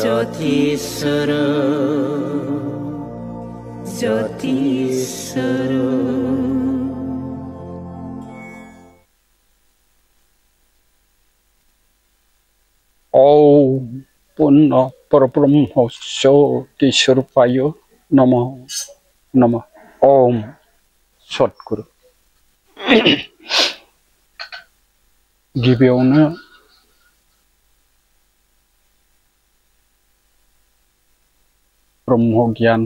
ज्योतिस्वर ज्योतिस्वर ओम पुण्य परब्रह्म ज्योतिस्वरूपाय नमः नमः। ओम सद्गुरु। गिबियावनो ब्रह्म ज्ञान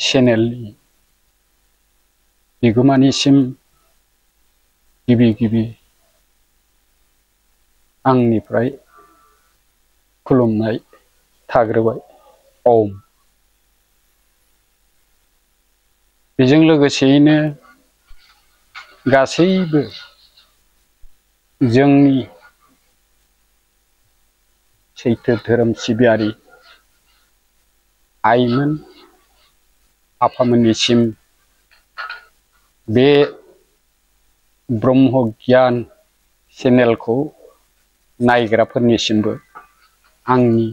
चेनेलनि बिगोमानिसिम गिबि आंनिफ्राय खुलुमनाय थाग्रोबाय। ओम। बेजों लोगोसेयैनो गासैबो जोंनि सैथो धोरोम सिबियारि आइमोन आफामोननिसिम बे ब्रह्म ज्ञान चेनेलखौ नायग्राफोरनिसिमबो आंनि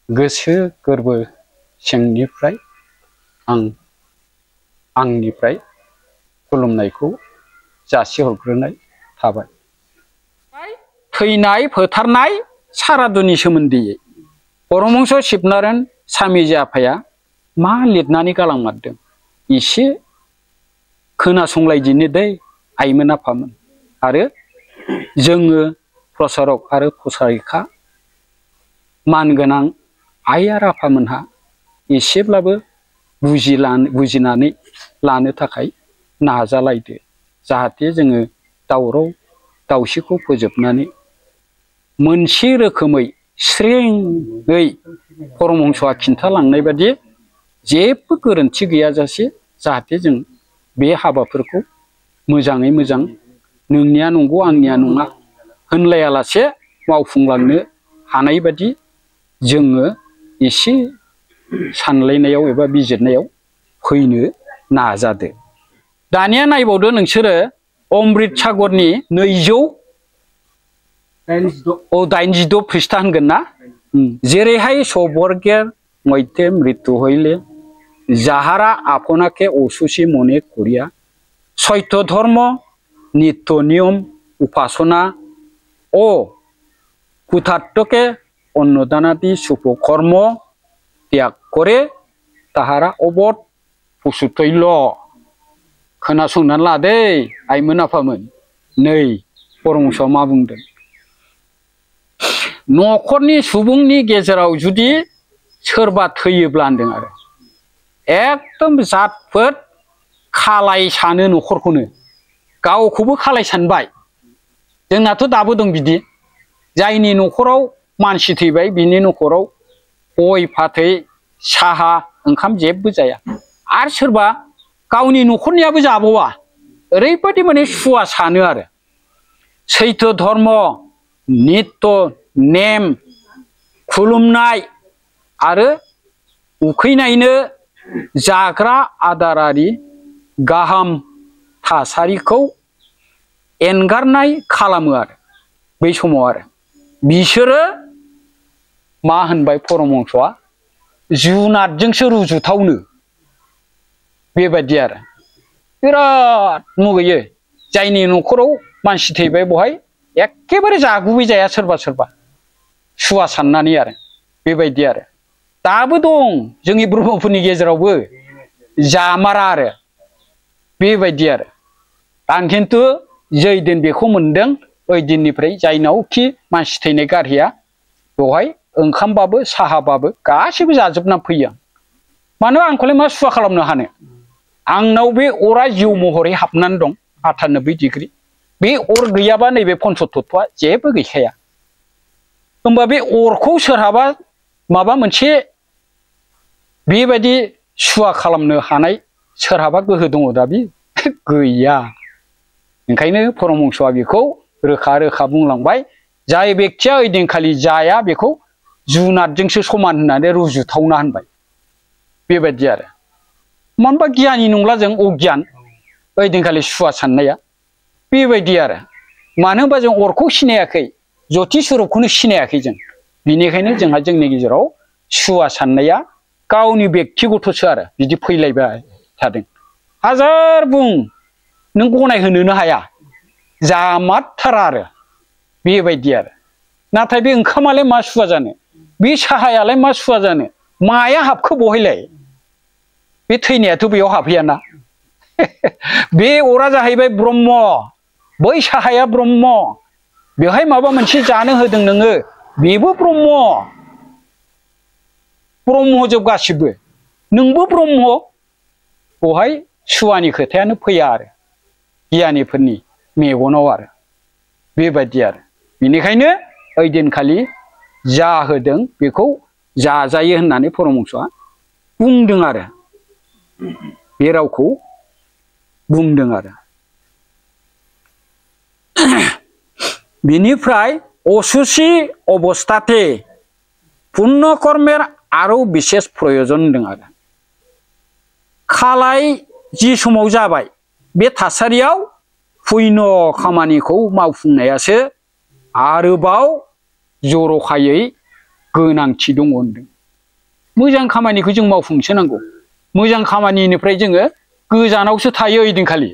गोसो गोरबो सिंनिफ्राय आंनिफ्राय खुलुमनायखौ जासिहरग्रोनाय थाबाय। थैनाय फोथारनाय सारादुनि सोमोन्दै परमहंस शिबनारायण स्वामीजी आफाया मा लिरनानै गालांमारदों एसे खोनासंलायदिनो दै आइमोन आफामोन आरो जोङो प्रसारक आरो प्रसारिका मानगोनां आइ आरो आफामोनहा एसेब्लाबो बुजिनानै लानो थाखाय नाजालायदो, जाहाथे जोङो दावराव दावसिखौ फोजोबनानै मोनसे रोखोमै स्रेङै परमहंसआ खिन्थालांनाय बादि जेबो गोरोन्थि गैयाजासे जाहाथे जों बे हाबाफोरखौ मोजाङै मोजां नोंनिया नंगौ आंनिया नङा होनलायालासे मावफुंलांनो हानाय बादि जोङो एसे सानलायनायाव एबा बिजिरनायाव फैनो नाजादो। दानिया नायबावदो नोंसोरो अमृत सागरनि 286 पृष्ठा होनगोन ना? जेरैहाय सबर्गेर मध्य मृत्यु हইলে যাহারা আপনাকে অসুচি মনে করিয়া সত্য ধর্ম নিত্য নিয়ম উপাসনা ও কুথার্থকে অন্নদানাদি শুভকর্ম ত্যাগ করে তাহারা অবধ পুষुतैल। खोनासंनानै लादे आइमोन आफामोन। नै परमहंसआ मा बुंदों? न'खरनि सुबुंनि गेजेराव जुदि सोरबा थैयोब्ला होनदों आरो एकदम जातफोर खालाय सानो न'खरखौनो, गावखौबो खालाय सानबाय। जोंनाथ' दाबो दं बिदि, जायनि न'खराव मानसि थैबाय बिनि न'खराव गय फाथै साहा ओंखाम जेबो जाया, आरो सोरबा गावनि न'खरनियाबो जाबावा, ओरैबायदि माने सुवा सानो आरो। सैथो धर्म नित्य नेम खुलुमनाय आरो उखैनायनो जाग्रा आदारारि गाहाम थासारिखौ एंगारनाय खालामो आरो बै समाव आरो बिसोरो मा होनबाय परमहंसआ जुनादजोंसो रुजुथावनो बेबायदि आरो बिराद मुगैयो। जायनि न'खराव मानसि थैबाय बहाय एखेबारे जागुबै जाया सोरबा सोरबा सुवा साननानै आरो बेबायदि आरो दाबो दं जोंनि ब्रह्मफोरनि गेजेरावबो जामारा आरो बेबायदि आरो। आं खिन्थु जै दिन बेखौ मोनदों ओइ दिननिफ्राय जायनावखि मानसि थैनाय गारहैया बेवहाय ओंखामबाबो साहाबाबो गासैबो जाजोबना फैयो आं। मानो आंखौलाय मा सुवा खालामनो हानो? आंनाव बे अरा जिउ महरै हाबनानै दं 98 डिग्री। बे अर गैयाबा नैबे पन्चतत्वआ जेबो गैखाया। होमबा बे अरखौ सोरहाबा माबा मोनसे बेबायदि सुवा खालामनो हानाय सोरहाबा गोहो दङ दा? बे गैया। ओंखायनो परमहंसआ बेखौ रोखा रोखा बुंलांबाय, जाय बेक्तिया ओइदिनखालि जाया बेखौ जुनादजोंसो समान होननानै रुजुथावना होनबाय बेबायदि आरो। मानोबा गियानि नंला जों अगियान ओइदिनखालि सुवा साननाया बेबायदि आरो। मानो होनबा जों अरखौ सिनायाखै, जति स्वरूपखौनो सिनायाखै जों बिनिखायनो जोंहा जोंनि गेजेराव सुवा साननाया गावनि बेक्तिगतसो आरो बिदि फैलायबाय थादों हाजार बुं नों गनायहोनोनो हाया जामारथारा आरो बेबायदि आरो नाथाय बे ओंखामालाय मा सुवा जानो बे साहायालाय मा सुवा जानो माया हाबखो बहायलाय बे थैनायाथ' बेयाव हाबहैयाना बे अरा जाहैबाय ब्रह्म बै साहाया ब्रह्म बेवहाय माबा मोनसे जानो होदों नोङो बेबो ब्रह्म ब्रह्मजोब गासिबो नोंबो ब्रह्म बहाय सुवानि खोथायानो फैया आरो गियानिफोरनि मेगनाव आरो बेबायदि आरो बेनिखायनो ओइदिनखालि जा होदों बेखौ जाजायो होननानै परमहंसआ बुंदों आरो बे रावखौ बुंदों आरो बिनिफ्राय असुचि अबस्थाते पुण्य कर्मेर आरो बिशेष प्रयोजन होनदों आरो खालाय जि समाव जाबाय बे थासारियाव पुण्य खामानिखौ मावफुंनायासो आरोबाव जर'खायै गोनांथि दङ होनदों मोजां खामानिखौ जों मावफुंसो नांगौ मोजां खामानिनिफ्राय जोङो गोजानावसो थायो ओइदिनखालि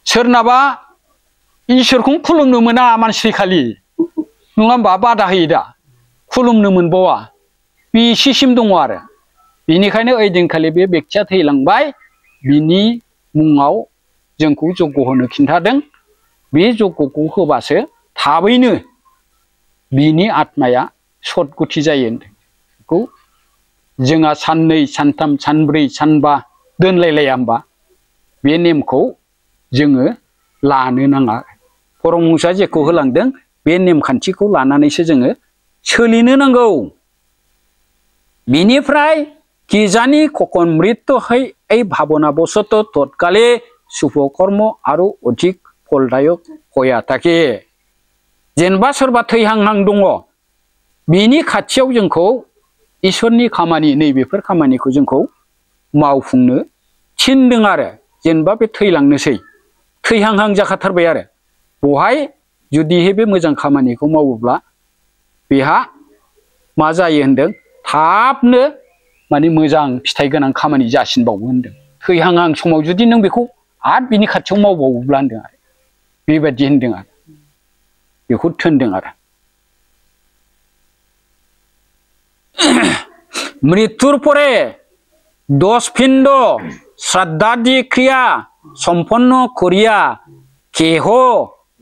सोरनाबा इसोरखौनो खुलुमनो मोना मानसि खालि नङा होमबा बादा होयो दा खुलुमनो मोनबावा बेसिम दङ आरो बेनिखायनो ओइदिनखालि बे बेक्तिया थैलांबाय बिनि मुङाव जोंखौ जग्य होनो खिन्थादों बे जग्यखौ होबासो थाबैनो बिनि आत्माया सद्गति जायो होनदों बेखौ जोंहा साननै सानथाम सानब्रै सानबा दोनलायलाया होमबा बे नेमखौ जोङो लानो नाङा परमहंसआ जेखौ होलांदों बे नेमखान्थिखौ लानानैसो जोङो सोलिनो नांगौ बिनिफ्राय किजानि ककन मृत्यु है এই ভাবনাবশত তৎকালে শুভকর্ম आरो अधिक फलदायक হইয়া থাকে जेनेबा सोरबा थैहांहां दङ बिनि खाथियाव जोंखौ इसोरनि खामानि नैबेफोर खामानिखौ जोंखौ मावफुंनो थिनदों आरो जेनेबा बे थैलांनोसै थैहांहां जाखाथारबाय आरो बहाय जुदिहे बे मोजां खामानिखौ मावोब्ला बेहा मा जायो होनदों थाबनो माने मोजां फिथाइ गोनां खामानि जासिनबावो होनदों थैहांहां समाव जुदि नों बेखौ आरो बिनि खाथियाव मावबावोब्ला होनदों आरो बेबायदि होनदों आरो बेखौ थोनदों आरो मृत्युर परे 10 पिंड श्राद्धादि क्रिया सम्पन्न करिया केह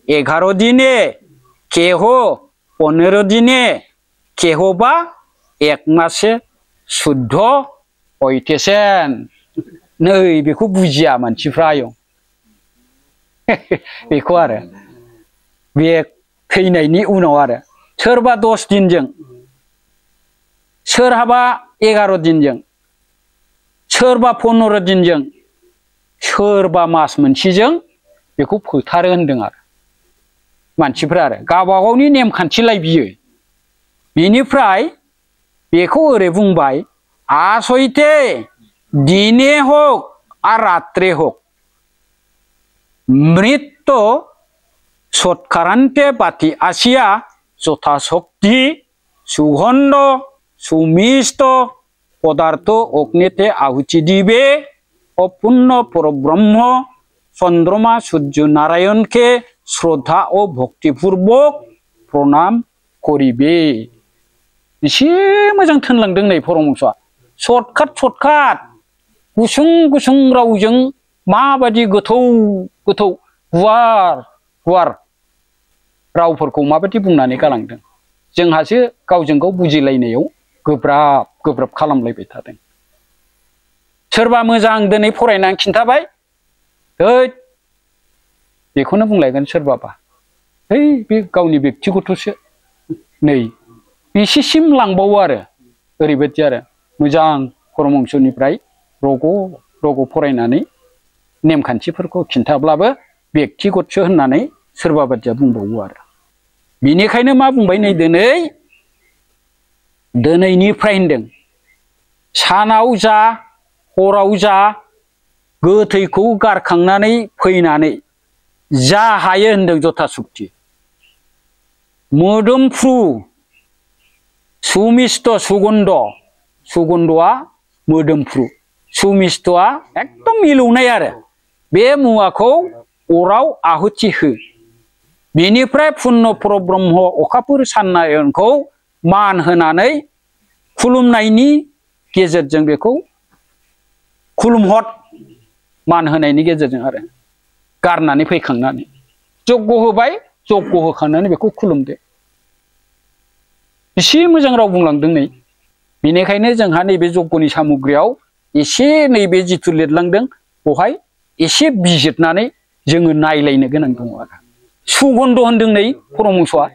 11 दिने केह 15 दिने केहबा 1 मासे शुद्ध हयतेसेन नै बेखौ बुजिया मानसिफ्रा आयं बेखौ आरो बे थैनायनि उनाव आरो सोरबा 10 दिनजों सोरहाबा 11 दिनजों सोरबा 15 दिनजों सोरबा मास मोनसेजों बेखौ फोथारो होनदों आरो मानसिफ्रा आरो गावबागावनि नेमखान्थिलाय बियो बिनिफ्राय बेखौ ओरै बुंबाय आसयते दिने हक आर रात्रे हक मृत्यु सत्कारान्ते बाति आसिया যথাশক্তি সুগন্ধ সুমিষ্ট পদার্থ অগ্নিতে আহুতি দিবে অপূর্ণ পরব্রহ্ম চন্দ্রমা সূর্য নারায়ণকে শ্রদ্ধা ও ভক্তিপূর্বক প্রণাম করিবে एसे मोजां थोनलांदों नै परमहंसआ सर्टकाट गुसुं गुसुं रावजों माबायदि गोथौ गोथौ गुवार रावफोरखौ माबायदि बुंनानै गालांदों जोंहासो गावजों गाव बुजिलायनायाव गोब्राब खालामलायबाय थादों सोरबा मोजां दिनै फरायनानै खिन्थाबाय बेखौनो बुंलायगोन सोरबाबा बे गावनि बेक्तिगतसो नै बेसिम लांबावो आरो ओरैबायदि आरो मोजां परमहंसनिफ्राय रग' फरायनानै नेमखान्थिफोरखौ खिन्थाब्लाबो बेक्तिगतसो होननानै सोरबा बायदिया बुंबावो आरो बिनिखायनो मा बुंबाय नै दिनैनिफ्राय होनदों सानाव जा हराव जा गोथैखौ गारखांनानै फैनानै जा हायो होनदों जथा सुक्ति मोदोमफ्रु सुमिष्ट सुगन्ध सुगन्धआ मोदोमफ्रु सुमिष्टआ एकदम मिलौनाय आरो बे मुवाखौ अराव आहुति हो बेनिफ्राय पुन्न परब्रह्म अखाफोर साननायखौ मान होनानै खुलुमनायनि गेजेरजों बेखौ खुलुमहर मान होनायनि गेजेरजों आरो गारनानै फैखांनानै जग्य होबाय जग्य होखांनानै बेखौ खुलुमदो एसे मोजां राव बुंलांदों नै बेनिखायनो जोंहा नैबे जग्यनि सामग्रियाव एसे नैबे जिथु लिरलांदों बेवहाय एसे बिजिरनानै जोङो नायलायनो गोनां दङ आरो सुगन्ध होनदों नै परमहंसआ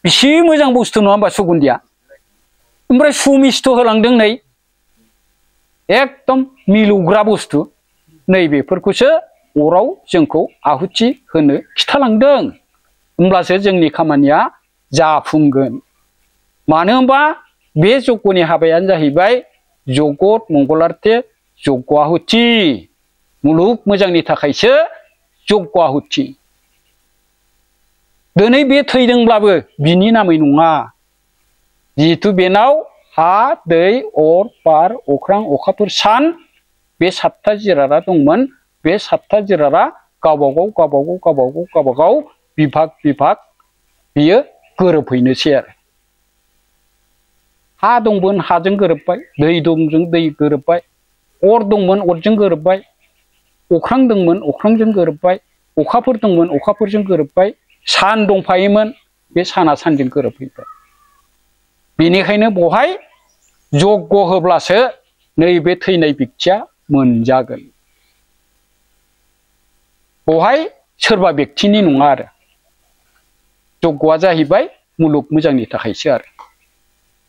एसे मोजां बुस्थु नङा होमबा सुगन्धिया ओमफ्राय सुमिष्ट होलांदों नै एकदम मिलौग्रा बुस्थु नैबेफोरखौसो अराव जोंखौ आहुति होनो खिथालांदों होमब्लासो जोंनि खामानिया जाफुंगोन मानो होनबा बे जग्यनि हाबायानो जाहैबाय जगत मंगलार्थे जग्य आहुति मुलुग मोजांनि थाखायसो जग्य आहुति दिनै बे थैदोंब्लाबो बिनि नामै नङा जिहेतु बेनाव हा दै अर बार अख्रां अखाफोर सान बे सातथा जिरादा दंमोन बे सातथा जिरादा गावबागाव बिभाग बिभाग बियो गोरोबहैनोसै आरो हा दंमोन हाजों गोरोबबाय दै दंजों दै गोरोबबाय अर दंमोन अरजों गोरोबबाय अख्रां दंमोन अख्रांजों गोरोबबाय अखाफोर दंमोन अखाफोरजों गोरोबबाय सान दंफायोमोन बे साना सानजों गोरोबहैबाय बेनिखायनो बहाय जग्य होब्लासो नैबे थैनाय बेक्तिया मोनजागोन बहाय सोरबा बेक्तिनि नङा आरो जग्यआ जाहैबाय मुलुग मोजांनि थाखायसो आरो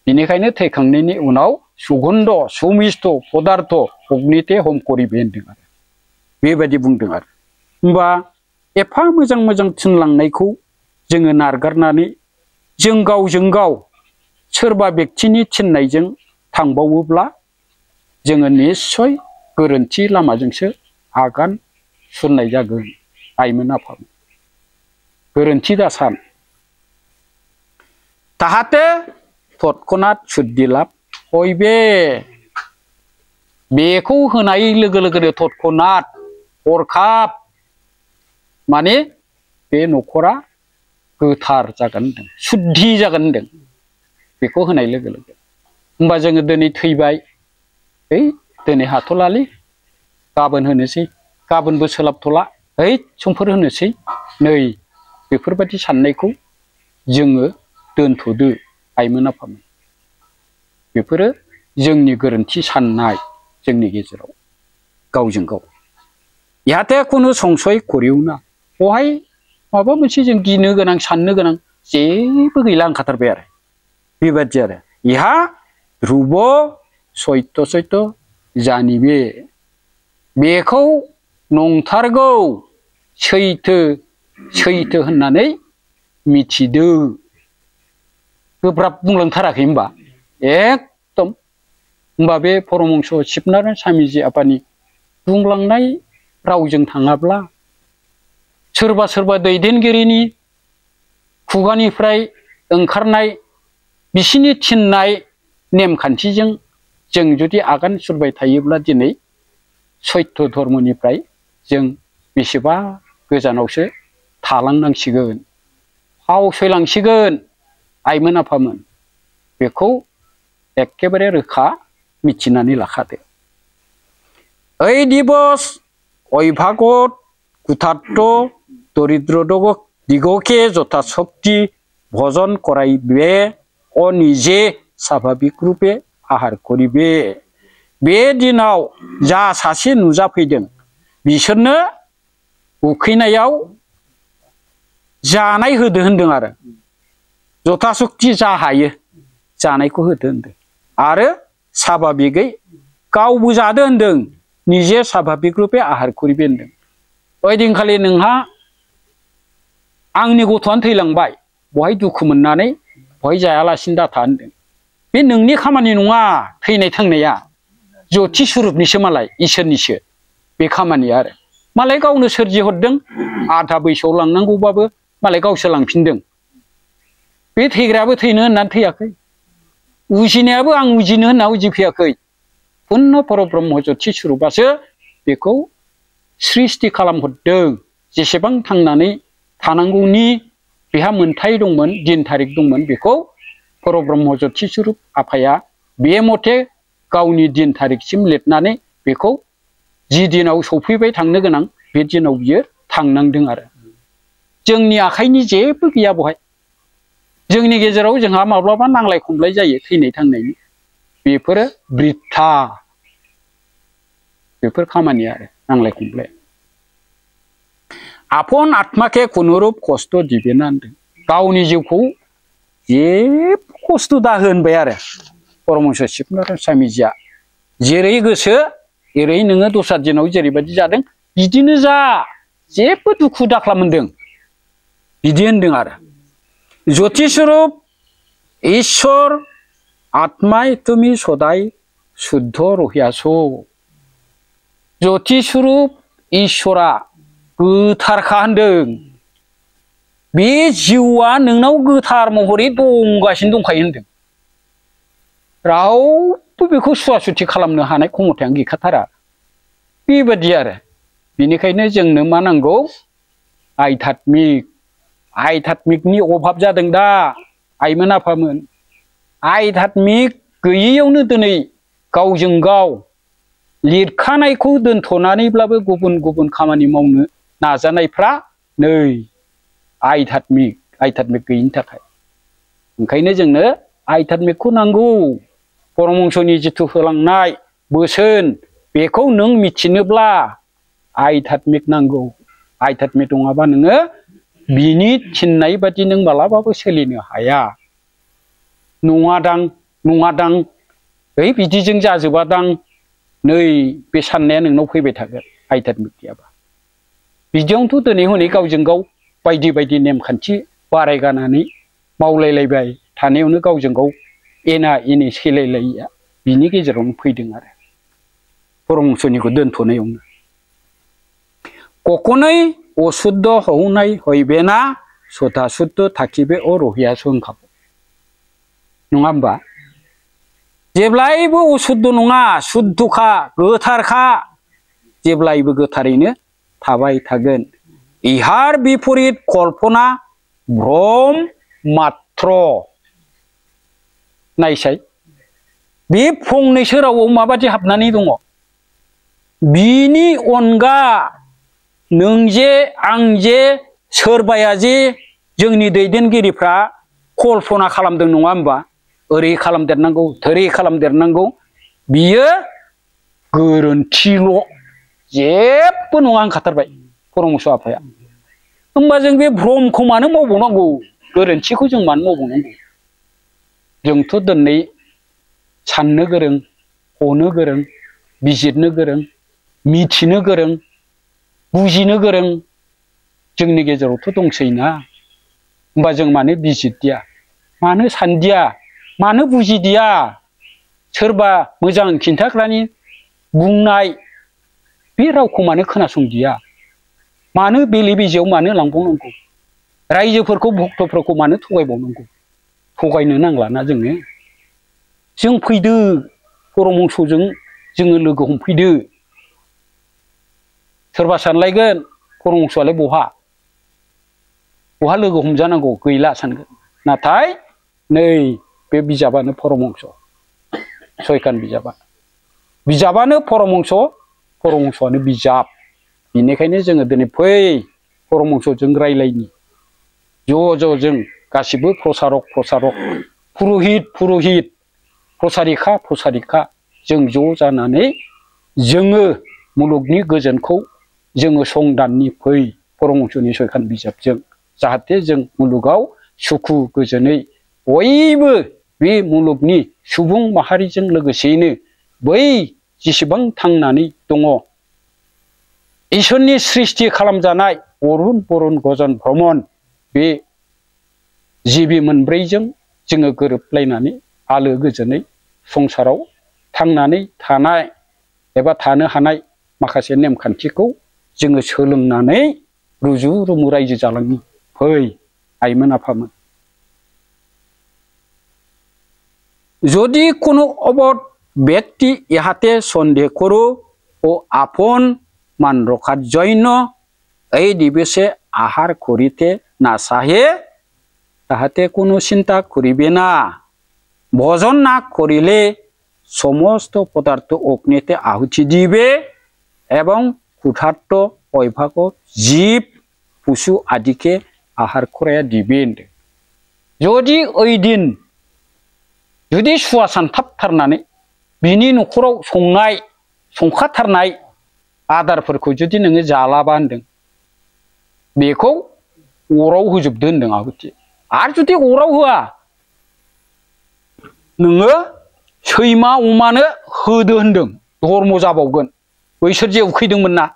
बेनिखायनो थैखांनायनि उनाव सुगन्ध सुमिष्ट पदार्थ अग्निते हम करिबे होनदों आरो बेबायदि बुंदों आरो होमबा एफा मोजां मोजां थिनलांनायखौ जोङो नारगारनानै जों गावजों गाव सोरबा बेक्तिनि थिननायजों थांबावोब्ला जोङो निस्सय गोरोन्थि लामाजोंसो आगान सुरनाय जागोन आइमोन आफामोन गोरोन्थि दासान ताहाते तत्क्षणात सुद्धि लाभ हयबे बेखौ होनाय लोगो लोगोनो तत्क्षणात हरखाब माने बे न'खरा गोथार जागोन होनदों सुद्धि जागोन होनदों बेखौ होनाय लोगो लोगो होमबा जोङो दिनै थैबाय दिनै हाथ'लालै गाबोन होनोसै गाबोनबो सोलाबथ'ला समफोर होनोसै नै बेफोरबायदि साननायखौ जोङो दोनथ'दो आइमोन आफामोन बेफोरो जोंनि गोरोन्थि साननाय जोंनि गेजेराव गावजों गाव याते कुनु संशय करिउ ना बहाय माबा मोनसे जों गिनो गोनां साननो गोनां जेबो गैला ओंखारथारबाय आरो बेबायदि आरो इहा ध्रुव सत्य जानिबे बेखौ नंथारगौ सैथो होननानै मिथिदो गोब्राब बुंलांथाराखै होमबा एकदम होमबा बे परमहंस शिबनारायण स्वामीजी आफानि बुंलांनाय रावजों थाङाब्ला सोरबा सोरबा दैदेनगिरिनि खुगानिफ्राय ओंखारनाय बिसिनि थिननाय नेमखान्थिजों जों जुदि आगान सुरबाय थायोब्ला दिनै सत्य धर्मनिफ्राय जों बेसेबा गोजानावसो थालांनांसिगोन फावसयलांसिगोन आइमोन आफामोन बेखौ एखेबारे रोखा मिथिनानै लाखादो ओइ दिबस अयभागत कुथात्त दरिद्र दिगके जथा शक्ति भजन कराइबे अनिजे स्वाभाविक रूपे आहार करिबे बे दिनाव जा सासे नुजाफैदों बिसोरनो उखैनायाव जानाय होदो होनदों आरो जथा शक्ति जा हायो जानायखौ होदो होनदों आरो स्वाभाबिकै गावबो जादो होनदों निजे स्वाभाबिक रूपे आहार करिबे होनदों ओइदिनखालि नोंहा आंनि गथ'आनो थैलांबाय बहाय दुखु मोननानै बहाय जायालासिनो दाथा होनदों बे नोंनि खामानि नङा थैनाय थांनाया ज्योति स्वरूपनिसो मालाय इसोरनिसो बे खामानिया आरो मालाय गावनो सोरजिहरदों आधा बैसोआव लांनांगौबाबो मालाय गावसो लांफिनदों बे थैग्रायाबो थैनो होननानै थैयाखै, उजिनायाबो आं उजिनो होनना उजिफैयाखै। पुर्ण परब्रह्म ज्योति स्वरूपासो बेखौ सृष्टि खालामहरदों। जेसेबां थांनानै थानांगौनि बेहा मोनथाय दंमोन, दिन थारिख दंमोन, बेखौ परब्रह्म ज्योति स्वरूप आफाया बे मथे गावनि दिन थारिखसिम लिरनानै बेखौ जि दिनाव सफैबाय थांनो गोनां बे दिनाव बियो थांनांदों आरो। जोंनि आखाइनि जेबो गैया बहाय। जोंनि गेजेराव जोंहा माब्लाबा नांलाय खमलाय जायो थैनाय थांनायनि, बेफोरो बृथा, बेफोर खामानि आरो नांलाय खमलाय। आपन आत्माके खुनुरुप खस्थ' दिबेना होनदों। गावनि जिउखौ जेबो खस्थ' दाहो होनबाय आरो परमहंस शिबनाथ स्वामीजिया। जेरै गोसो एरै नोङो दस्रा दिनाव जेरैबायदि जादों बिदिनो जा, जेबो दुखु दाख्ला मोनदों, बिदि होनदों आरो। ज्योति स्वरूप ईश्वर आत्माय तुमी सदाय शुद्ध रहियासो। ज्योति स्वरूप ईश्वरा गोथारखा होनदों। बे जिउआ नोंनाव गोथार महरै दंगासिनो दंखायो होनदों। रावबो बेखौ सुवा सुथि खालामनो हानाय क्षमतायानो गैखाथारा, बेबायदि आरो। बेनिखायनो जोंनो मा नांगौ? आध्यात्मिक। आध्यात्मिकनि अभाब जादों दा आइमोन आफामोन। आध्यात्मिक गैयैयावनो दिनै गावजों गाव लिरखानायखौ दोनथ'नानैब्लाबो गुबुन गुबुन खामानि मावनो नाजानायफ्रा नै आध्यात्मिक गैयिनि थाखाय। ओंखायनो जोंनो आध्यात्मिकखौ नांगौ। परमहंसनि जिथु होलांनाय बोसोन, बेखौ नों मिथिनोब्ला आध्यात्मिक नांगौ। आध्यात्मिक नङाबा नोङो बिनि थिननाय बादि नों मालाबाबो सोलिनो हाया। नङादां, ओइ बिदिजों जाजोबादां, नै बे साननाया नोंनाव फैबाय थागोन आध्यात्मिक गैयाबा। बिदियावनोथ' दिनै हनै गावजों गाव बायदि बायदि नेमखान्थि बारायगानानै मावलायलायबाय थानायावनो गावजों गाव एना एनि सैलायलायिया बिनि गेजेरावनो फैदों आरो परमहंसनिखौ दोनथ'नायावनो। कखनै अशुद्ध हौनाय हयबेना सदा शुद्ध थाखिबे अ रहियासो होनखाबाय, नङा होमबा? जेब्लायबो अशुद्ध नङा, शुद्धखा, गोथारखा, जेब्लायबो गोथारैनो थाबाय थागोन। इहार बिपरीत कल्पना भ्रम मात्र। नायसाय बे फंनैसो रावआव माबादि हाबनानै दङ। बिनि अनगा नों जे आं जे सोरबाया जे जोंनि दैदेनगिरिफ्रा कल्पना खालामदों, नङा होमबा? ओरै खालामदेरनांगौ, थोरै खालामदेरनांगौ, बियो गोरोन्थिल', जेबो नङा होनखाथारबाय परमहंस आफाया। होमबा जों बे भ्रमखौ मानो मावबावनांगौ? गोरोन्थिखौ जों मानो मावबावनांगौ? जोंथ' दिनै साननो गोरों, हनो गोरों, बिजिरनो गोरों, मिथिनो गोरों, बुजिनो गोरों जोंनि गेजेरावथ' दंसैना। होमबा जों मानो बिजिरदिया, मानो सानदिया, मानो बुजिदिया? सोरबा मोजां खिन्थाग्रानि बुंनाय बे रावखौ मानो खोनासंदिया? मानो बेले बेजेयाव मानो लांबावनांगौ? रायजोफोरखौ भक्तफोरखौ मानो थगायबावनांगौ? थगायनो नांलाना जोङो। जों फैदो परमहंसजों जोङो लोगो हमफैदो। सोरबा सानलायगोन परमहंसआलाय बहा लोगो हमजानांगौ, गैला सानगोन। नाथाय नै बे बिजाबानो परमहंस, सयखान बिजाबानो परमहंस, परमहंसआनो बिजाब। बेनिखायनो जोङो दिनै फै परमहंसजों रायलायनि, ज' जों गासिबो प्रसारक पुरहित प्रसारिखा जों ज' जानानै जोङो मुलुगनि गोजोनखौ जोङो संदाननि फै परमहंसनि सयखान बिजाबजों। जाहाथे जों मुलुगाव सुखु गोजोनै बयबो बे मुलुगनि सुबुं माहारिजों लोगोसेयैनो बै जेसेबां थांनानै दङ इसोरनि सृष्टि खालामजानाय अरुण बरुण गजन भ्रमण, बे जिबि मोनब्रैजों जोङो गोरोबलायनानै आलो गोजोनै संसाराव थांनानै थानाय एबा थानो हानाय माखासे नेमखान्थिखौ जोङो सोलोंनानै रुजु रुमु रायजो जालांनि फै आइमोन आफामोन। যদি কোনো অবধ ব্যক্তি ইহাতে সন্দেহ করো ও আপন মান রক্ষার জন্য এই দিবসে আহার করিতে না চাহে তাহাতে কোনো চিন্তা করিবে না। ভজন না করিলে সমস্ত পদার্থ অগ্নিতে আহুতি দিবে এবং ক্ষুধার্ত অভিভাবক জীব পশু আদিকে আহার করাইয়া দিবেন। যদি ওই দিন जुदि सुवा सानथाबथारनानै बिनि न'खराव संखाथारनाय आदारफोरखौ जुदि नोङो जालाबा होनदों बेखौ अराव होजोबदो होनदों आहुति। आरो जुदि अराव होआ नोङो सैमा अमानो होदो होनदों धर्म जाबावगोन। बैसोर जे उखैदोंमोन ना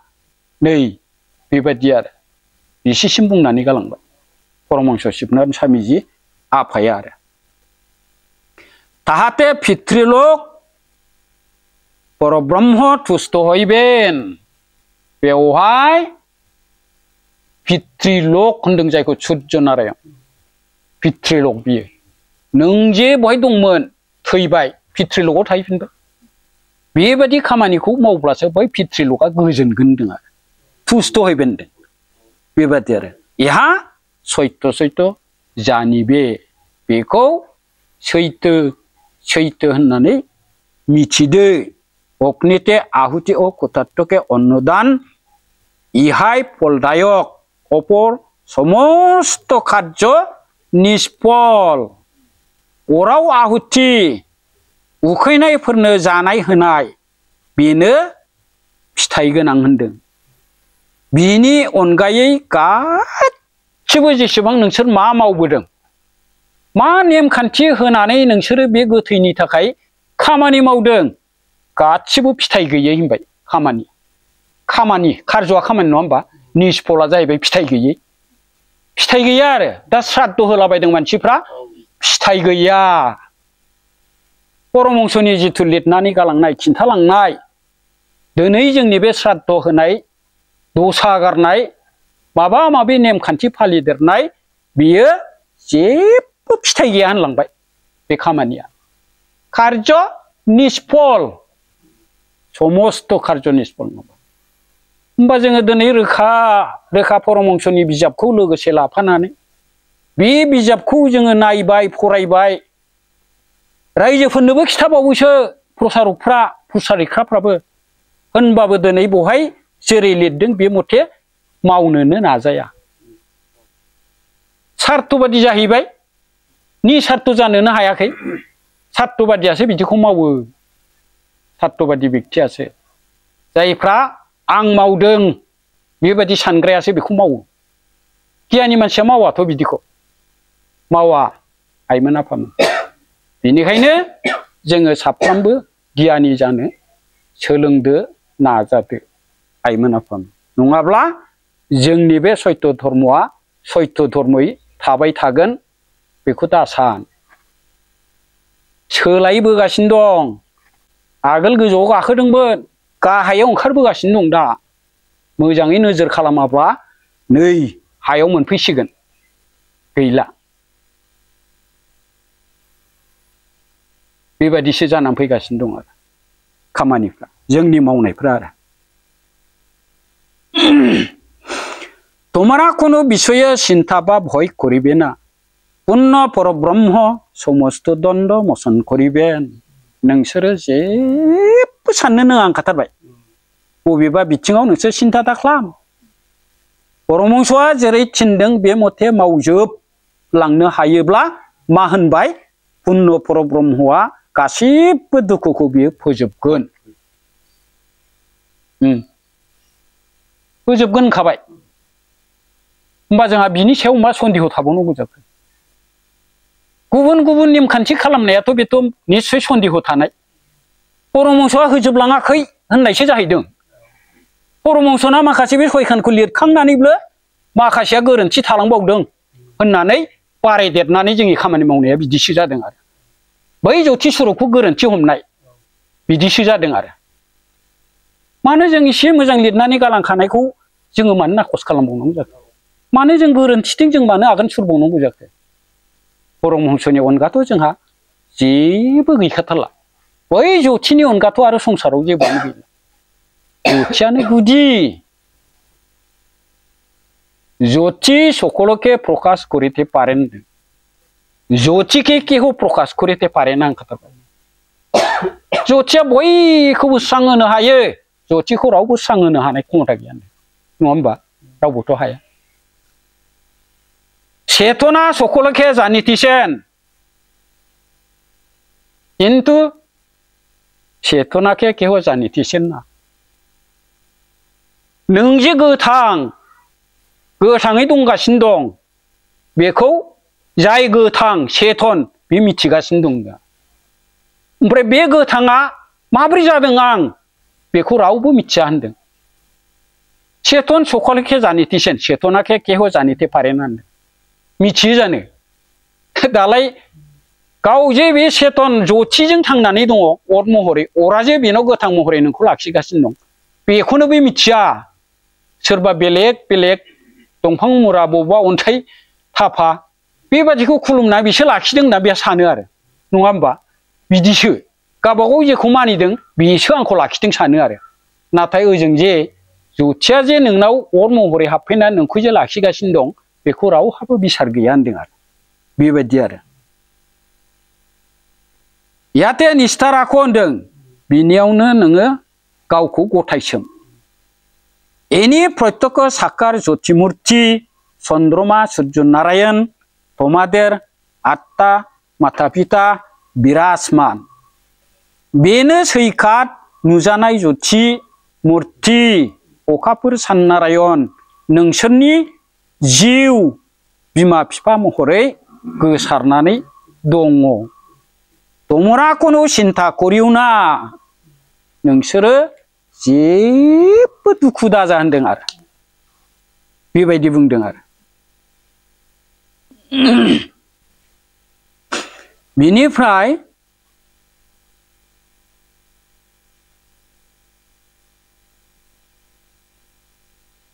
नै बेबायदि आरो बिसिसिम बुंनानै गालांबाय परमहंस शिबनाथ स्वामीजी आफाया आरो। ताहाते पितृलोक परब्रह्म तुष्ट हइबेन। बेवहाय पितृलोक होनदों जायखौ सूर्य नारायण पितृलोक बियो। नों जे बहाय दंमोन थैबाय पितृलोकआव थाहैफिनबाय। बेबायदि खामानिखौ मावब्लासो बै पितृलोकआ गोजोनगोन होनदों आरो तुष्ट हइबेन होनदों बेबायदि आरो। इहा सैत्य जानिबे बेखौ सैत्य होननानै मिथिदो। अग्निते आहुति ओ कुतात्तके अन्नदान इहाय फलदायक अपर समस्त कार्य निष्फल। अराव आहुति उखैनायफोरनो जानाय होनाय बेनो फिथाइ गोनां होनदों। बिनि अनगायै गासिबो जेसेबां नोंसोर मा मावबोदों मा नेमखान्थि होनानै नोंसोरो बे गोथैनि थाखाय खामानि मावदों गासिबो फिथाइ गैयै होनबाय। खामानि कार्जआ खामानि नङा होमबा। निष्फला जाहैबाय फिथाइ गैयै। फिथाइ गैया आरो दा श्राद्ध होलाबायदों मानसिफ्रा फिथाइ गैया। परमहंसनि जिथु लिरनानै गालांनाय खिन्थालांनाय दिनै जोंनि बे श्राद्ध होनाय दसा गारनाय माबा माबि नेमखान्थि फालिदेरनाय बियो जेबो फिथाइ गैया होनलांबाय। बे खामानिया कार्य निष्फल समस्त कार्य निष्फल नङा। होमबा जोङो दिनै रोखा परमहंसनि बिजाबखौ लोगोसे लाफानानै बे बिजाबखौ जोङो नायबाय फरायबाय रायजोफोरनोबो खिथाबावोसो प्रसारिग्राफ्राबो। होनबाबो दिनै बहाय जेरै लिरदों बे मथे मावनोनो नाजाया। सार्थबादि जाहैबाय निसार्थ जानोनो हायाखै। सार्थबादियासो बिदिखौ मावो। सार्थबादि व्यक्तियासो जायफ्रा आं मावदों बेबायदि सानग्रायासो बेखौ मावो। गियानि मानसिया मावाथ' बिदिखौ मावा आइमोन आफामोन। बेनिखायनो जोङो साफ्रोमबो गियानि जानो सोलोंदो नाजादो आइमोन आफामोन। नङाब्ला जोंनि बे सत्य धर्मआ सत्य धर्मयै थाबाय थागोन बेखौ दा सान। सोलायबोगासिनो दं। आगोल गोजौआव गाखोदोंमोन गाहायाव ओंखारबोगासिनो दं दा। मोजाङै नोजोर खालामाब्ला नै हायाव मोनफैसिगोन गैला। बेबायदिसो जानानै फैगासिनो दं आरो खामानिफ्रा जोंनि मावनायफ्रा आरो। তোমরা কোনো বিষয়ে চিন্তা বা ভয় করিবে না। পূর্ণ পরব্রহ্ম সমস্ত দ্বন্দ্ব মোচন করিবেন। नोंसोरो जेबो साननो नाङा ओंखारथारबाय। बबेबा बिथिङाव नोंसोर सिन्था दाख्लाम। परमहंसआ जेरै थिनदों बे मथे मावजोबलांनो हायोब्ला मा होनबाय पुण्य परब्रह्मआ गासिबो दुखुखौ बियो फोजोबगोन। फोजोबगोन होनखाबाय। होमबा जोंहा बिनि सायाव मा सन्देह थाबावनांगौ जाखो। गुबुन गुबुन नेमखान्थि खालामनायाथ' बेथ' निस्सय सन्देह थानाय। परमहंसआ होजोबलाङाखै होननायसो जाहैदों। परमहंसना माखासे बे सयखानखौ लिरखांनानैबो माखासेया गोरोन्थि थालांबावदों होननानै बारायदेरनानै जोंनि खामानि मावनाया बिदिसो जादों आरो। बै जौथि सुरखौ गोरोन्थि हमनाय बिदिसो जादों आरो। मानो जों एसे मोजां लिरनानै गालांखानायखौ जोङो मानो नाखस खालामबावनांगौ जाखो। मानो जों गोरोन्थिजों जों मानो आगान सुरबावनांगौ जाखो। परमहंसनि अनगाथ' जोंहा जेबो गैखाथारला बै ज्योतिनि अनगाथ' आरो संसाराव जेबोआनो गैला ज्योतियानो गुदि ज्योति सकलके प्रकाश करिते पारेन ज्योति के केहो प्रकाश करिते पारेन होनखाथारबाय ज्योतिया बयखौबो स्रां होनो हायो ज्योतिखौ रावबो स्रां होनो हानाय क्षमता गैया नङा होमबा रावबोथ' हाया चेतना सकलके जानितिसेन किन्तु चेतनाके केहो जानितिसेन ना नों जे गोथाङै दंगासिनो दं बेखौ जाय गोथां चेतन बे मिथिगासिनो दं दा ओमफ्राय बे गोथाङा माबोरै जादों आं बेखौ रावबो मिथिया होनदों चेतन सकलके जानितिसेन चेतनाके केहो जानिते पारेन होनदों मिथियो जानो दालाय गाव जे बे चेतन ज्योतिजों थांनानै दङ अर महरै अरा जे बेनाव गोथां महरै नोंखौ लाखिगासिनो दं बेखौनो बे मिथिया सोरबा बेलेग बेलेग दंफां मुरा बबेबा अन्थाइ थाफा बेबादिखौ खुलुमना बिसोर लाखिदों होनना बे सानो आरो नङा होमबा बिदिसो गावबागाव जेखौ मानिदों बेसो आंखौ लाखिदों सानो आरो नाथाय ओजों जे ज्योतिया जे नोंनाव अर महरै हाबफैना नोंखौ जे लाखिगासिनो दं बेखौ रावहाबो बिसार गैया होनदों आरो बेबायदि आरो याते निस्ताराखौ होनदों बिनियावनो नोङो गावखौ गथायसोम एनि प्रत्यक्ष साकार ज्योतिमूर्ति चंद्रमा सूर्य नारायण तमादेर आत्मा माता पिता विराजमान बेनो सैखात नुजानाय ज्योति मूर्ति अखाफोर सान नारायण नोंसोरनि जिउ बिमा बिफा महरै गोसारनानै दङ तमराखौनो सिन्था करिउना नोंसोरो जेबो दुखु दाजा होनदों आरो बेबायदि बुंदों आरो बिनिफ्राय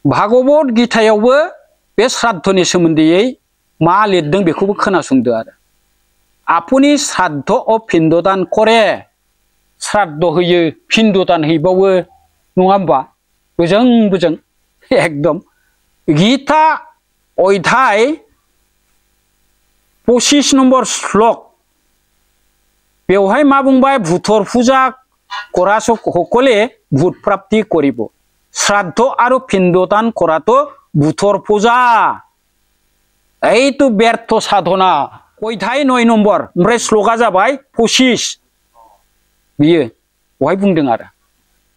भागवत गीतायावबो बे श्राद्धनि सोमोन्दै मा लिरदों बेखौबो खोनासंदो आरो आपुनि श्राद्ध अ पिण्डदान करे श्राद्ध होयो पिण्डदान हैबावो नङा होमबा बोजों एकदम गीता अध्याय 25 नम्बर श्लोक बेवहाय मा बुंबाय भूतर पूजा करा सकले भूत प्राप्ति करिब श्राद्ध आरो पिण्डदान करात भूतर पूजा एइतो व्यर्थ साधना अध्याय 9 नम्बर ओमफ्राय श्लोका जाबाय 25 बियो बहाय बुंदों आरो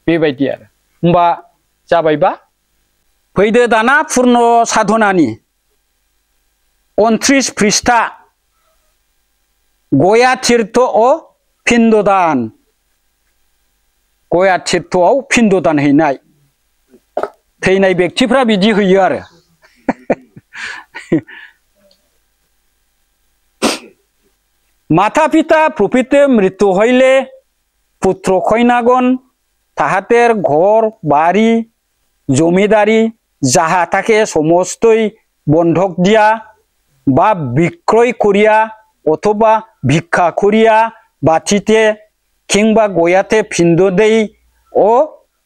बेबायदि आरो होमबा जाबायबा फैदो दाना पूर्ण साधनानि 29 पृष्ठा गया तीर्थ अ पिण्डदान गया तीर्थआव पिण्डदान हैनाय थैनाय व्यक्तिफ्रा बिदि होयो आरो माता पिता प्रपिते मृत्यु हईले पुत्र कन्यागण ताहातेर घर बाड़ी जमीदारी जाहा थाके समस्तई बंधक दिया बा बिक्रय करिया अथवा भिक्षा करिया बाथिते किंबा गयाते पिंड देई ओ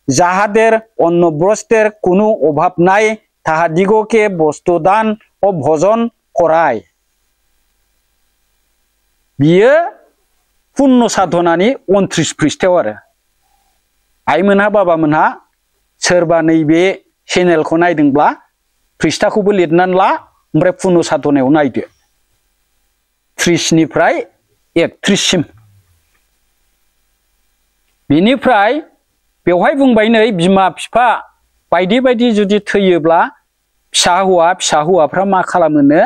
जाहादेर अन्नब्रस्तेर कोनो अभाव नाई ताहादिगके बस्तुदान ओ भजन कराय बियो पुण्य साधनानि 29 पृष्ठायाव आरो आइमोनहा बाबामोनहा सोरबा नैबे चेनेलखौ नायदोंब्ला पृष्ठाखौबो लिरनानै ला ओमफ्राय पुण्य साधनायाव नायदो 30 निफ्राय 31 सिम बिनिफ्राय बेवहाय बुंबाय नै बिमा बिफा बायदि बायदि जुदि थैयोब्ला फिसा हौवाफ्रा मा खालामोनो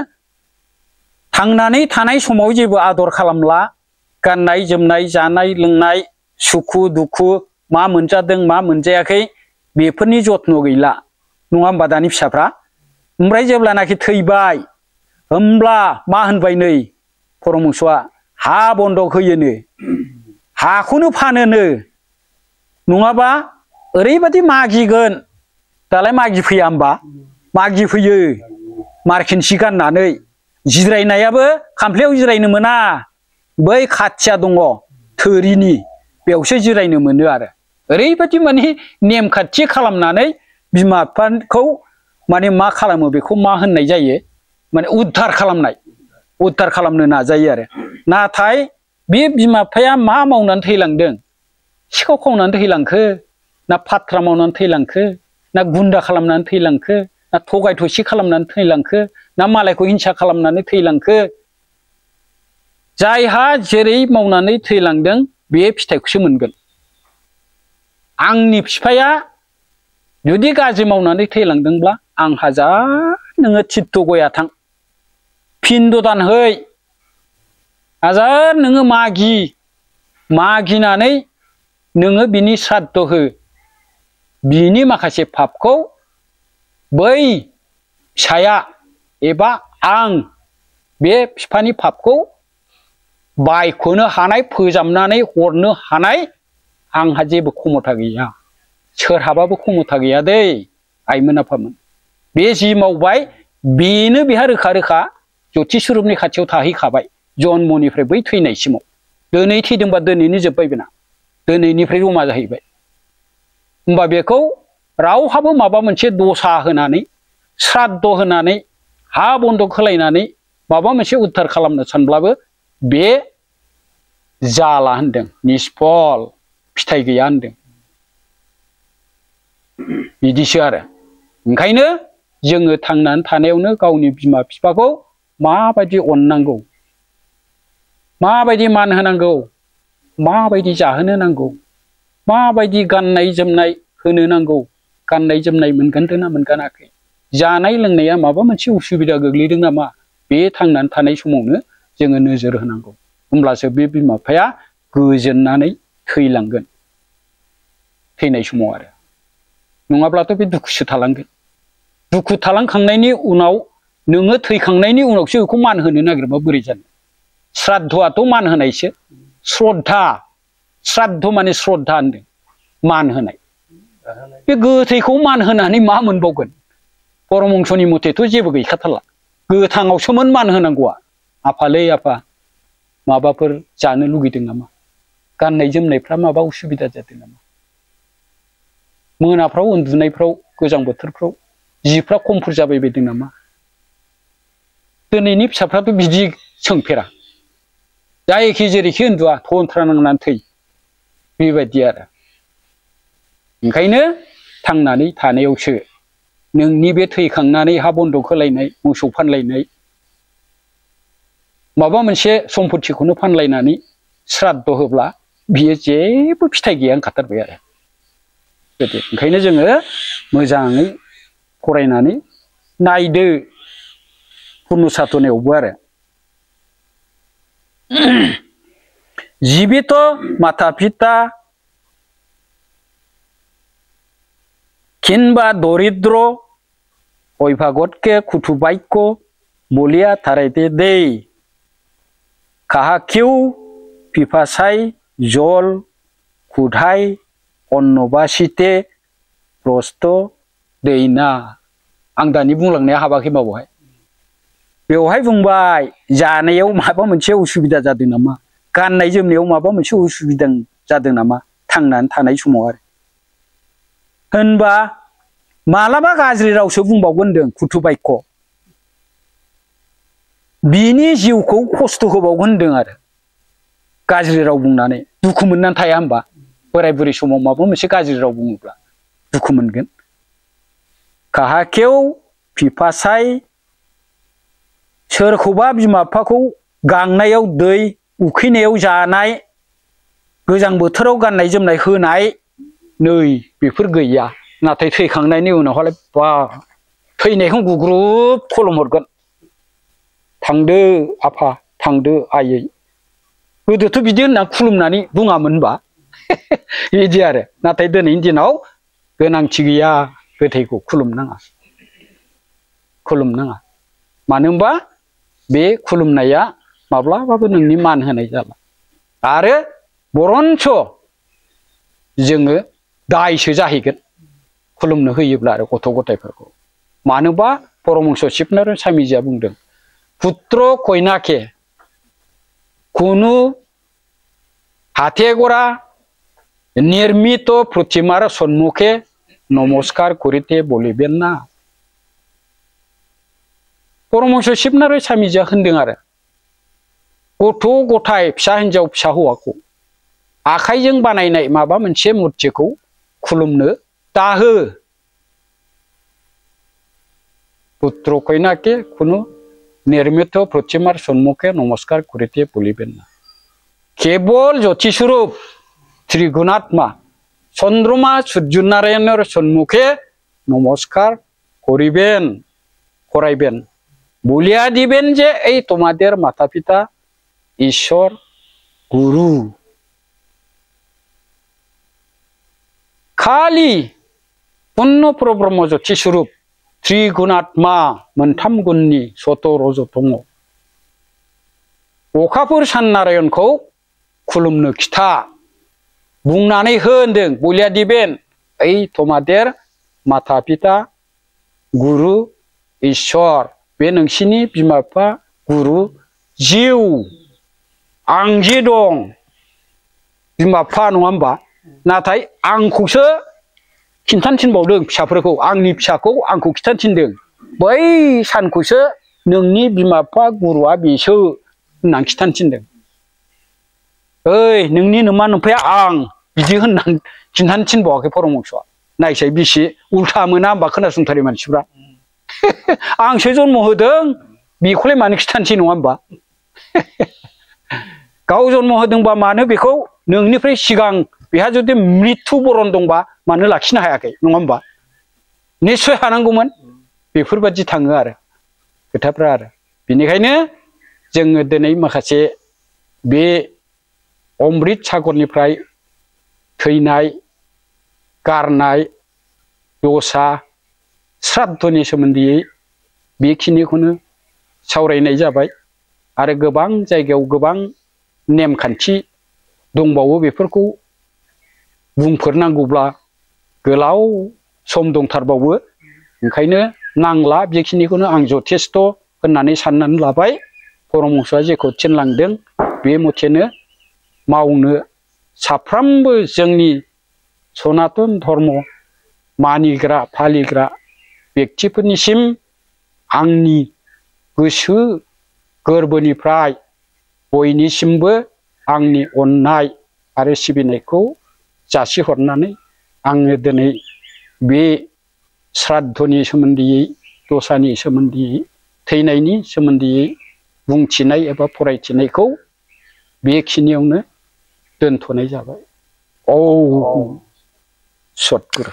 थांनानै थानाय समाव जेबो आदर खालामला गाननाय जोमनाय जानाय लोंनाय सुखु दुखु मा मोनजादों मा मोनजायाखै बेफोरनि जत्न गैला नङा होमबा दानि फिसाफ्रा ओमफ्राय जेब्लानाखि थैबाय होमब्ला मा होनबाय नै परमहंसआ हा बन्दक होयोनो हाखौनो फानोनो नङाबा ओरैबायदि मागिगोन दालाय मागि फैया होमबा मागि फैयो मार्किन सि गाननानै जिरायनायाबो खामफ्लायाव जिरायनो मोना बै खाथिया दङ थोरिनि बेयावसो जिरायनो मोनो आरो ओरैबायदि माने नेमखान्थि खालामनानै बिमा बिफाखौ माने मा खालामो बेखौ मा होननाय जायो माने उद्धार खालामनो नाजायो आरो नाथाय बे बिमा बिफाया मा मावनानै थैलांदों सिखाव खावनानै थैलांखो ना फाथ्रा मावनानै थैलांखो ना गुन्दा खालामनानै थैलांखो ना थगाय थसि खालामनानै थैलांखो ना मालायखौ हिंसा खालामनानै थैलांखो जायहा जेरै मावनानै थैलांदों बे फिथाइखौसो मोनगोन आंनि बिफाया जुदि गाज्रि मावनानै थैलांदोंब्ला आं हाजार नोङो थित्त गया थां पिन्द दान है हाजार नोङो मागिनानै नोङो बिनि श्राद्ध हो बिनि माखासे पापखौ बै फिसाया एबा आं बे बिफानि पापखौ बायख'नो हानाय फोजाबनानै हरनो हानाय आंहा जेबो क्षमता गैया सोरहाबाबो क्षमता गैया दै आइमोन आफामोन बे जि मावबाय बेनो बेहा रोखा रोखा ज्योति स्वरूपनि खाथियाव थाहैखाबाय जन्मनिफ्राय बै थैनायसिमाव दिनै थैदोंबा दिनैनो जोब्बाय बेना दिनैनिफ्राय जमा जाहैबाय होमबा बेखौ रावहाबो माबा मोनसे दसा होनानै श्राद्ध होनानै हा बन्दक होलायनानै माबा मोनसे उद्धार खालामनो सानब्लाबो बे जाला होनदों निष्फल फिथाइ गैया होनदों बिदिसो आरो ओंखायनो जोङो थांनानै थानायावनो गावनि बिमा बिफाखौ माबायदि अननांगौ माबायदि मान होनांगौ माबायदि जाहोनो नांगौ माबायदि गाननाय जोमनाय होनो नांगौ गाननाय जोमनाय मोनगोनना मोनगानाखै जानाय लोंनाया माबा मोनसे उसुबिदा गोग्लैदों नामा बे थांनानै थानाय समावनो जोङो नोजोर होनांगौ होमब्लासो बे बिमा बिफाया गोजोननानै थैलांगोन थैनाय समाव आरो नङाब्लाथ' बे दुखुसो थालांगोन दुखु थालांखांनायनि उनाव नोङो थैखांनायनि उनावसो बेखौ मान होनो नागिरबा बोरै जानो श्राद्धआथ' मान होनायसो श्राद्ध माने श्रद्धा होनदों मान होनाय बे गोथैखौ मान होनानै मा मोनबावगोन परमहंसनि मथेथ' जेबो गैखाथारला गोथाङावसोमोन मान होनांगौआ आफालै आफा माबाफोर जानो लुगैदों नामा गाननाय जोमनायफ्रा माबा उसुबिदा जादों नामा मोनाफ्राव उन्दुनायफ्राव गोजां बोथोरफ्राव जिफ्रा खमफोर जाबाय बायदों नामा दिनैनि फिसाफ्राथ' बिदि सोंफेरा जायखि जेरैखि उन्दुआ थन्थ्रा नांनानै थै बेबायदि आरो ओंखायनो थांनानै थानायावसो नोंनि बे थैखांनानै हा बन्दक होलायनाय मोसौ फानलायनाय माबा मोनसे सम्पतिखौनो फानलायनानै श्राद्ध होब्ला बियो जेबो फिथाइ गैया ओंखारथारबाय आरो ओंखायनो जोङो मोजाङै फरायनानै नायदो पुर्न साधनायावबो आरो जीवित माता पिता किंबा दरिद्र अभिभावक कुटुंबाइक्य बलिया थारायते दे काहाकिउ पिपासाय जल कुधाय अन्नबासिते प्रस्त दैना आं दानि बुंलांनाया हाबाखै माबावहाय बेवहाय बुंबाय जानायाव माबा मोनसे उसुबिदा जादों नामा गाननाय जोमनायाव माबा मोनसे उसुबिदा जादों नामा थांनानै थानाय समाव आरो होनबा मालाबा गाज्रि रावसो बुंबावगोन होनदों कुटुबायक्य बिनि जिउखौ खस्थ' होबावगोन होनदों आरो गाज्रि राव बुंनानै दुखु मोननानै थाया होनबा बोराय बुरै समाव माबा मोनसे गाज्रि राव बुङोब्ला दुखु मोनगोन काहाकेव पिपासाय सोरखौबा बिमा बिफाखौ गांनायाव दै उखैनायाव जानाय गोजां बोथोराव गाननाय जोमनाय होनाय नै बेफोर गैया नाथाय थैखांनायनि उनावहाय बा थैनायखौ गुग्रुब खलम हरगोन थांदो आफा थांदो आयै गोदोथ' बिदि होनना खुलुमनानै बुङामोन होनबा बिदि आरो नाथाय दिनैनि दिनाव गोनांथि गैया गोथैखौ खुलुमनाङा मानो होनबा बे खुलुमनाया माब्लाबाबो नोंनि मान होनाय जाला आरो बरन्स जोङो दायसो जाहैगोन खुलुमनो होयोब्ला आरो गथ' गथायफोरखौ मानोबा परमहंस शिबनारायण स्वामीजिया बुंदों पुत्र कन्याके কোনো হাতে গড়া নির্মিত প্রতিমার সম্মুখে নমস্কার করিতে বলিবেন না। परमहंस शिबनाथ स्वामीजिया होनदों आरो गथ' गथाय फिसा हिनजाव फिसा हौवाखौ आखाइजों बानायनाय माबा मोनसे मुर्तिखौ खुलुमनो दाहो। पुत्र कन्याके कोनो निर्मित प्रतिमार सम्मुखे नमस्कार करिते बलिबेन ना। केवल ज्योतिस्वरूप त्रिगुणात्मा चंद्रमा सूर्यनारायणर सम्मुखे नमस्कार करिबेन कराइबेन বলিয়া দিবেন যে এই তোমাদের মাতা পিতা ঈশ্বর গুরু। खालि पूर्ण परब्रह्म ज्योति स्वरूप त्रिगुणात्मा मोनथाम गुणनि सत रज दङ। अखाफोर सान नारायणखौ खुलुमनो खिथा बुंनानै हो होनदों बलिया दिबेन ओइ तमादेर माता पिता गुरु ईश्वर बे नोंसिनि बिमा बिफा गुरु जिउ आं जे दं बिमा बिफा नङा होमबा नाथाय आंखौसो खिन्थानो थिनबावदों फिसाफोरखौ आंनि फिसाखौ आंखौ खिन्थानो थिनदों बै सानखौसो नोंनि बिमा बिफा गुरुआ बेसो होननानै खिन्थानो थिनदों। ओइ नोंनि नोमा नोमफाया आं बिदि होननानै खिन्थानो थिनबावाखै परमहंसआ। नायसाय बेसे उल्था मोना होमबा खोनासंथारि मानसिफ्रा आंसो जन्म होदों बेखौलाय मानो खिन्थानोसै नङा होमबा गाव जन्म होदोंबा मानो बेखौ नोंनिफ्राय सिगां बेहा जुदि मृत्यु बरन दंबा मानो लाखिनो हायाखै नङा होमबा निश्चय हानांगौमोन। बेफोरबादि थाङो आरो खोथाफ्रा आरो बेनिखायनो जोङो दिनै माखासे बे अमृत सागरनिफ्राय थैनाय गारनाय दसा श्राद्धनि सोमोन्दै बेखिनिखौनो सावरायनाय जाबाय आरो गोबां जायगायाव गोबां नेमखान्थि दंबावो बेफोरखौ बुंफोरनांगौब्ला गोलाव सम दंथारबावो ओंखायनो नांला बेखिनिखौनो आं जथेस्थ होननानै साननानै लाबाय। परमहंसआ जेखौ थिनलांदों बे मथेनो मावनो साफ्रोमबो जोंनि सनातन धर्म मानिग्रा फालिग्रा व्यक्तिफोरनिसिम आंनि गोसो गोरबोनिफ्राय बयनिसिमबो आंनि अननाय आरो सिबिनायखौ जासिहरनानै आङो दिनै बे श्राद्धनि सोमोन्दै दसानि सोमोन्दै थैनायनि सोमोन्दै बुंथिनाय एबा फरायथिनायखौ बेखिनियावनो दोनथ'नाय जाबाय। औ सतगुरु।